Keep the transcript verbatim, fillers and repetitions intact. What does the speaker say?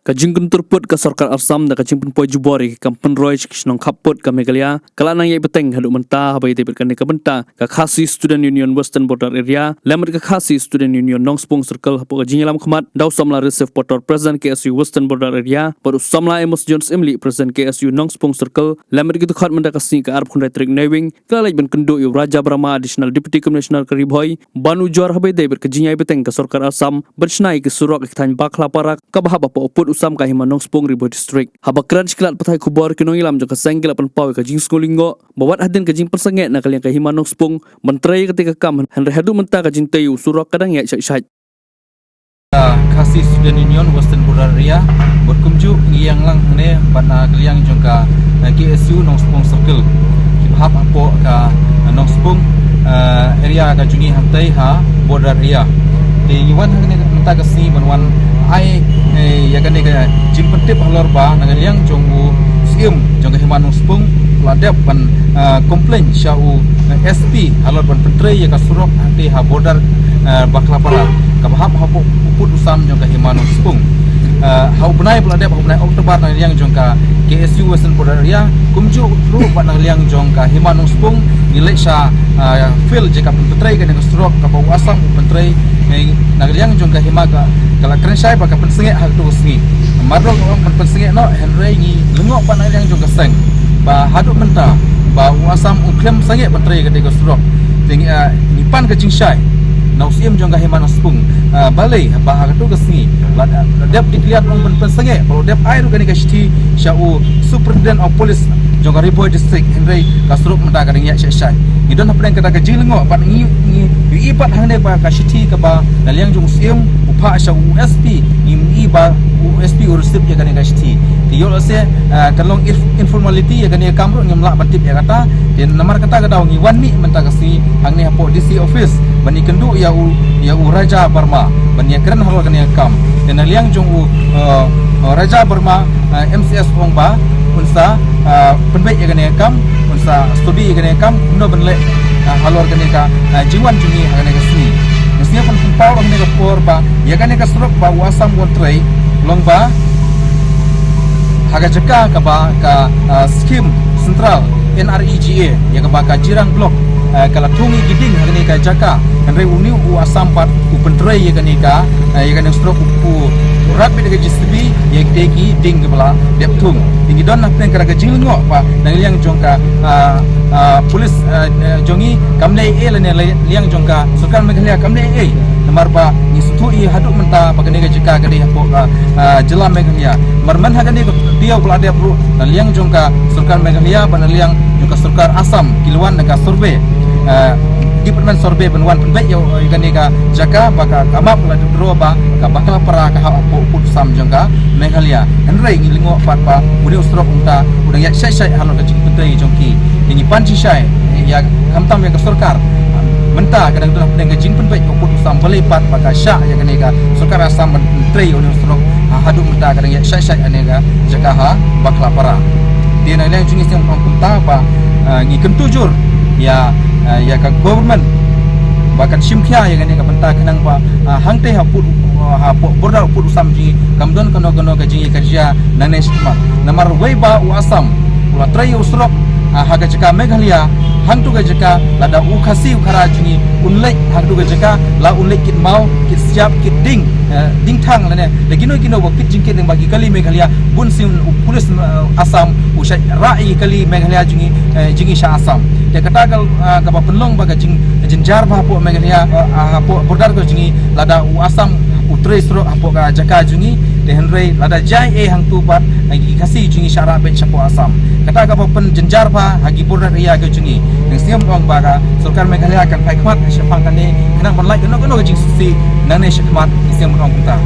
Ka jingkyntur pud ka sorkar Assam da ka jingpynpoi jubor ïa ki kam pynroi sha ki shnong khappud ka Meghalaya ka la nang ïaid bteng haduh mynta, haba ïadei bad kane ka bynta ka Khasi Student Union Western Border Area lem bad ka Khasi Student Union Nongspung Circle. Hapoh ka jingïalam khmat da u samla Recep Pator, President K S U Western Border Area, bad u samla Amos Jones Imli, President K S U Nongspung Circle, lem bad ki dkhot mynta ka sngi ka arphew khyndai tarik Naiwieng, ka la leit ban kynduh ïa u Raja Brahma, Additional Deputy Commissioner ka Ri Bhoi, ban ujor haba ïadei bad ka jingïaid bteng ka sorkar Assam ban shna ïa ki surok ïa ka thaiñ Bakhlapara kaba hap hapoh u pud u sam ka Hima Nongspung, Ri Bhoi District. Haba kren sha ki lad pathai khubor, ki nongïalam jong ka seng ki la pynpaw ïa ka jingsngewlyngngoh ba wat hadien ka jingpynsangeh na ka liang ka Hima Nongspung ban trei ïa katei ka kam, hynrei haduh mynta ka jingtei u surok ka dang ïaid shait shait. Ka Khasi Student Union Western Border Area, bad kumjuh ngi ïeng lang hangne bad na ka liang jong ka, eh, K S U Nongspung Circle, kiba hap hapoh ka, eh, Nongspung, eh, area ka jong ngi hangtei ha border area. Te ngi wan hangne mynta ka sngi ban wan ai, eh, ïa kane ka jingpyntip halor ba na ka liang jong u Syiem jong ka Hima Nongspung la dep ban, eh, complain sha u, eh, S P halor ban pyntrei ïa ka surok hangtei ha border, eh, Bakhlapara kaba hap hapoh u pud u sam jong ka Hima Nongspung. Eh, ha u bnai ba la dep, ha u bnai October, na ka liang jong ka K S U Western Border Area kumjuh ruh bad na ka liang jong ka Hima Nongspung ngi leit sha, eh, field jaka pyntrei kane ka surok kaba u Assam u pyntrei, eh, na ka liang jong ka Hima ka, ka la kren shai ba ka pynsangeh ha kato ka sngi. Mar ruh ka ong ban pynsangeh noh, hynrei ngi lyngngoh pat na ka liang jong ka seng ba haduh mynta ba u Assam u khlem sangeh ban trei ïa katei ka surok. Te ngi, ah, ngi pan ka jingshai na u Syiem jong ka Hima Nongspung, ah, balei ba ha kato ka sngi la, la dep declare ong ban pynsangeh, ba la dep ai ruh kane ka shithi sha u Superintendent of Police jong ka Ri Bhoi District, hynrei ka surok mynta ka dang ïaid shait shait. Ngi don hapdeng kata ka jinglyngngoh bad ngi, ngi ïohi pat hangne ba ka shithi kaba na liang jong u Syiem u phah sha u S P, ngi ïohi ba u S P u receive ïa kane ka shithi. Te ïoh lehse, ah, kan long inf-, informality ïa kane ka kam ruh, ngim lah ban tip ïa kata. Te namar kata ka daw ngi wan mih mynta ka sngi hangne hapoh D C office ban ïakynduh ïa u, ïa u Raja Verma ban ïakren halor kane ka kam. Te na liang jong u, ah, ah, Raja Verma, ah, M C S u ong ba un sa, ah, pynbeit ïa kane ka kam, un sa study ïa kane ka kam kumno ban leh, ah, halor kane ka, ah, jingwan jong ngi ha kane ka sngi. Ngi sngewbha ban pynpaw ha kane ka por ba ïa kane ka surok ba u Assam u wan trei long ba ha ka jaka kaba ka, ah, skim central N R E G A, ïa kaba ka Jirang Block, ah, ka la thung ïa ki ding ha kane ka jaka. Hynrei une u Assam pat u pyntrei ïa kane ka, ah, ïa kane ka surok, u, u rat beit da ka J C B ïa kitei ki ding kiba la dep thung. Te ngi don hapdeng kata ka jinglyngngoh ba na ka liang jong ka, ah, ah, police, ah, ah, jong ngi kam leh ei ei, lane la liang jong ka sorkar Meghalaya kam leh ei ei. Namar ba ngi sngewthuh ïa haduh mynta ba kane ka jaka ka dei hapoh ka, ah, jylla Meghalaya. Namar man ha kane ka taïew ba la dep ruh na liang jong ka sorkar Meghalaya bad na liang jong ka sorkar Assam ki la wan na ka survey, ah, department survey ban wan pynbeit ïa, ïa kane ka jaka ba ka, ka map la draw ba ka Bakhlapara ka hap hapoh u pud u sam jong ka Meghalaya. Hynrei ngi lyngngoh pat ba une u surok mynta u dang ïaid shait shait halor ka jingpyntrei jong ki. Te ngi pan jingshai ïa, khamtam ïa ka sorkar mynta ka dang don hapdeng ka jingpynbeit u pud u sam, balei pat ba ka shah ïa kane ka sorkar Assam ban pyntrei une u surok, ha, haduh mynta ka dang ïaid shait shait ha kane ka jaka ha Bakhlapara. Te na liang jong ngi sngewbha ban ong kumta ba, ah, ngi kyntu jur ïa, ah, ïa ka government ba kan shim khia ïa kane ka bynta khnang ba, ah, hangtei ha pud, ah, hapoh border u pud u sam jong ngi kam don kano kano ka jingïakajia nangne shakhmat. Namar wei ba u Assam u la trei ïa u surok, ah, ha ka jaka Meghalaya, hangto ka jaka lada u Khasi u Khara jong ngi un leit hangto ka jaka, la un leit kit maw, kit siap, kit ding, eh, ding thang lane da kino kino ba kit jingkit ding ba ki kali Meghalaya, bun sien u police, eh, Assam u shait rah ïa ki kali Meghalaya jong ngi, eh, jong ngi sha Assam. Te kata ka, ah, kaba pynlong ba ka jing, jynjar bha hapoh Meghalaya, ah, hapoh border ka jong ngi, lada u Assam u trei surok hapoh ka jaka jong ngi. Te hynrei lada jia ei ei hangto pat, ha ki Khasi jong ngi shah rah beit shapoh Assam. Kata kaba pynjynjar bha ha ki border area ka jong ngi. Ngi sngewbha ban ong ba ka sorkar Meghalaya kan phai khmat shaphang kane khnang ban lait kano kano ka jingsngewsih nangne shakhmat, ngi sngewbha ban ong kumta.